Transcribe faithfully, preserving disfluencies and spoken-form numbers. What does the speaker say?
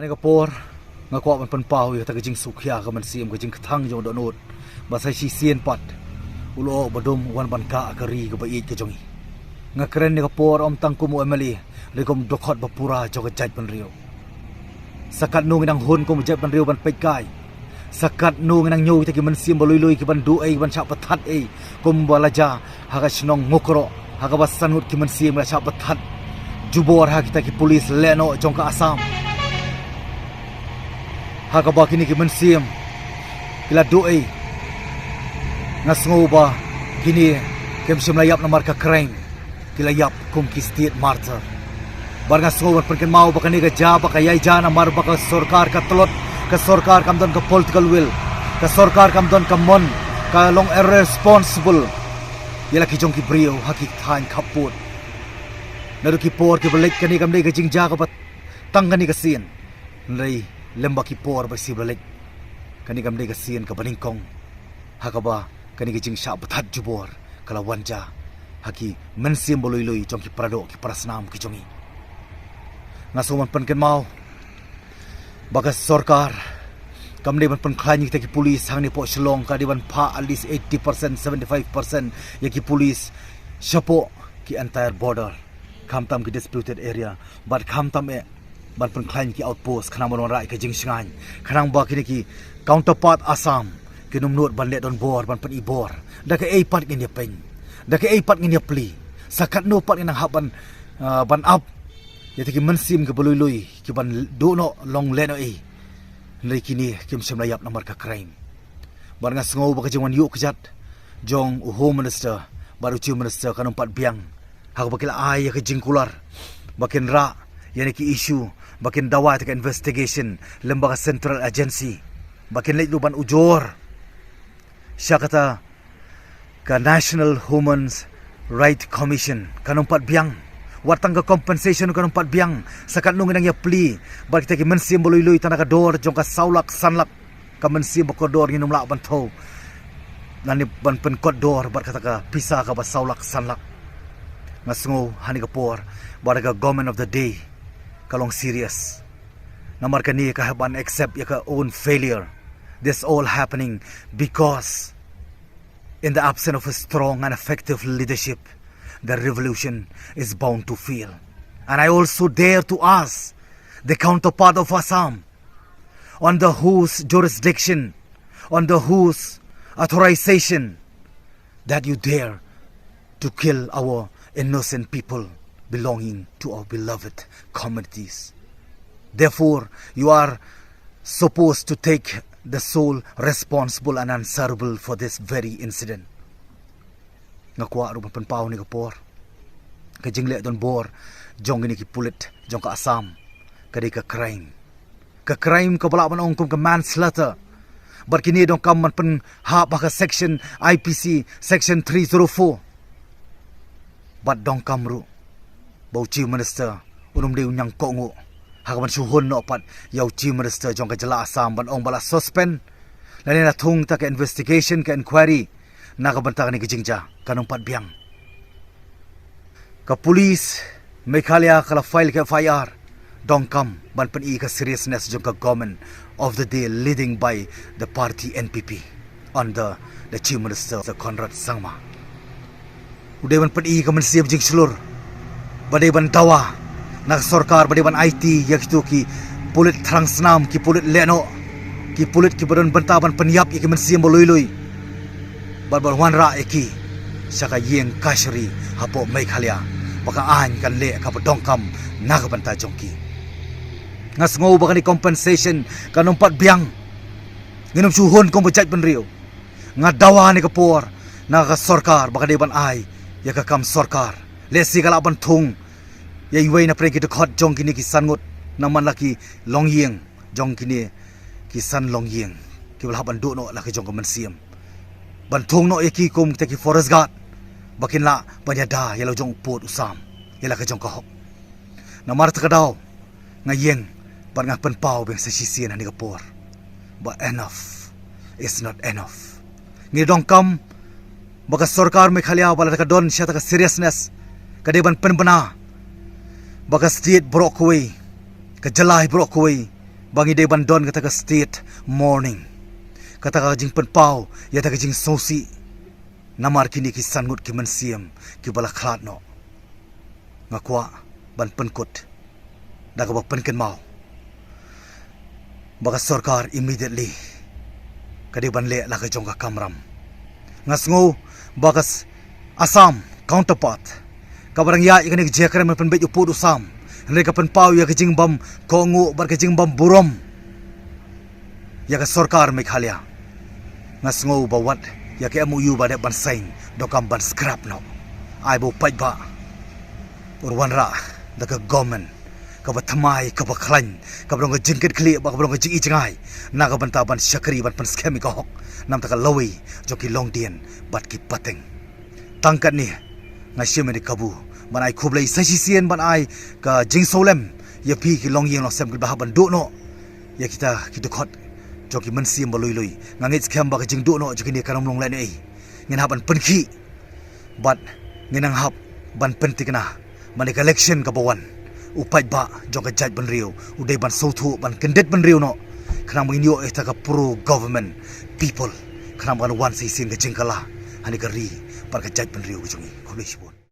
Kane ka por nga kwah ban pynpaw ïa kata ka jingsngewkhia, ka mynsiem, ka jingkthang jong u dohnud ba sa shisien pat u lyoh ba dum u wan ban kah ka ri kaba ïeit ka jong ngi. Nga kren ïa ka por ym tang kum u M L A, hynrei kum u dkhot ba pura jong ka jaitbynriew. Sa katno ngi nang hun kum u jaitbynriew ban peit kai? Sa katno ngi nang ñiew kita ki mynsiem ba lui lui ki ban duh ei, ki ban shah pynthat ei, kum ba la jia ha ka shnong Mukroh, ha kaba san ngut ki mynsiem la shah pynthat jubor ha kita ki pulit lehnoh jong ka Assam? Ha kaba kine ki mynsiem ki la duh ei. Nga sngew ba kine kim shym la ïap namar ka crime, ki la ïap kum ki state martyr. Bad nga sngew ban pynkynmaw ba kane ka jia, ba ka ïai jia namar ba ka sorkar ka tlot, ka sorkar kam don ka political will, ka sorkar kam don ka mon, ka long irresponsible ïa la ki jong ki briew ha ki thaiñ khappud. Naduh ki por kiba leit kane kam dei ka jingjia kaba tang kane ka sien. Hynrei lem bad ki por ba shu ba la leit, kane kam dei ka sien kaba nyngkong ha kaba kane ka jingshah pynthat jubor ka la wan jia ha ki mynsiem ba lui lui jong ki paradoh, ki parasnam ki jong ngi. Nga sngew ban pynkynmaw ba ka sorkar kam dei ban pynkhlaiñ ïa kita ki pulit hangne hapoh Shillong, ka dei ban phah at least eighty percent, seventy-five percent ïa ki pulit shapoh ki entire border, khamtam ki disputed area, bad khamtam eh ban pynkhlaiñ ki outpost khnang ban wanrah ïa ka jingshngaiñ, khnang ba kine ki counterpart Assam kin ym nud ban leh donbor, ban pyni bor. Da kaei pat ngin ïa pyn, da kaei pat ngin ïa plie, sa katno pat ngin nang hap ban, ah, ban ap ïa kita ki mynsiem kiba lui lui ki ban duh noh long lehnoh ei? Hynrei kine kim shym la ïap namar ka crime. Bad nga sngew ba ka jingwan ïuh kjat jong u Home Minister bad u Chief Minister kan ym pat biang ha kaba ki la ai ïa ka jingkular ba kin rah ïa kine ki issue, ba kin dawa ïa ka investigation lem bad ka central agency, ba kin leit ruh ban ujor sha kata ka National Human Rights Commission. Kan ym pat biang. Wat tang ka compensation kan ym pat biang. Sa katno ngi nang ïa plie bad kita ki mynsiem ba lui lui tang da ka dor jong ka saw lak san lak? Ka mynsiem ba kordor ngin ym lah ban thew lane ban pynkordor bad kata ka pisa kaba saw lak san lak. Nga sngew ha kane ka por ba da ka government of the day ka long serious. Namar kane ka hap ban accept ïa ka own failure. This all happening because in the absence of a strong and effective leadership, the revolution is bound to fail. And I also dare to ask the counterpart of Assam, under whose jurisdiction, under whose authorization that you dare to kill our innocent people belonging to our beloved communities. Therefore, you are supposed to take the sole responsible and answerable for this very incident. Nga kwah ruh ban pynpaw ha kane ka por, ka jingleh donbor jong kine ki pulit jong ka Assam ka dei ka crime. Ka crime kaba lah ban ong kum ka manslaughter. Bad kine donkam ban pynhap ha ka section I P C, section three zero four. Bad donkam ruh ba u Chief Minister un ym dei u ñiang kohnguh ha kaban shu hun noh pat ïa u Chief Minister jong ka jylla Assam ban ong ba la suspend lane la thung ïa ka investigation, ka inquiry na ka bynta kane ka jingjia. Kan ym pat biang. Ka police Meghalaya ka la file ka F I R donkam ban pyni ka seriousness jong ka government of the day leading by the party N P P under the Chief Minister Conrad Sangma. U dei ban pyni ka mynsiem jingshlur ba dei ban dawa na ka sorkar ba dei ban aiti ïa kito ki pulit thrang snam, ki pulit lehnoh, ki pulit kiba don bynta ban pynïap ïa ki mynsiem ba lui lui bad ban wanrah ïa ki sha ka ïing kashari hapoh Meghalaya, ba ka aiñ kan leh kaba donkam na ka bynta jong ki. Nga sngew ba kane compensation kan ym pat biang. Ngin ym shu hun kum ba jaitbynriew. Nga dawa ha kane ka por na ka sorkar ba ka dei ban ai ïa ka kam sorkar. Lehse ka lah ban thung ïa iwei na pdeng ki dkhot jong kine ki san ngut na man la ki longïing jong kine ki san longïing kiba la hap ban duh noh la ka jong ka mynsiem, ban thung noh ïa ki kum kita ki forest guard ba kin lah ban ïada ïa la jong u pud u sam ïa la ka jong ka hok. Namar kata ka daw nga ïeng bad nga pynpaw biang sa shisien ha kane ka por ba enough is not enough. Ngi donkam ba ka sorkar Meghalaya ba lada ka don shisha ka seriousness ka dei ban pynbna ba ka state baroh kawei, ka jylla hi baroh kawei Ba ngi dei ban don kata ka state mourning, kata ka jingpynpaw ïa kata ka jingsngewsih namar kine ki san ngut ki mynsiem kiba la khlad noh. Nga kwah ban pynkut da kaba pynkynmaw ba ka sorkar immediately ka dei ban leh la ka jong ka kamram. Nga sngew ba ka s- Assam counterpart kaba dang ïaid ïa kane ka jingïakren ban pynbeit u pud u sam, hynrei ka pynpaw ïa ka jingbym kohnguh bad ka jingbym burom ïa ka sorkar Meghalaya. Nga sngew ba wat ïa ka M O U ba dep ban sign donkam ban scrap noh. Ai ba u paidbah un wanrah da ka government kaba thymmai, kaba khlaiñ, kaba don ka jingkitkhlieh bad kaba don ka jingïohi jngai na ka bynta ban shakri, ban pynskhem ïa ka hok na ka bynta ka lawei jong ki longdien bad ki pateng. Tang katne nga shim ïa ka kabu ban ai khublei sa shisien, ban ai ka jingsngewlem ïa phi ki longïing longsem kiba hap ban duh noh ïa kita ki dkhot jong ki mynsiem ba lui lui. Nga ngeit skhem ba ka jingduh noh jong kine kan ym long lehnohei. Ngin hap ban pynkhih bad ngin nang hap ban pynthikna. Mane ka election kaba wan, u paidbah jong ka jaitbynriew u dei ban sngewthuh, ban kyndit bynriew noh, khnang ba ngin ïoh ïa kata ka pro government people, khnang ba kan wan sa shisien ka jingkylla ha kane ka ri bad ka jaitbynriew ka jong ngi. Khublei shibun.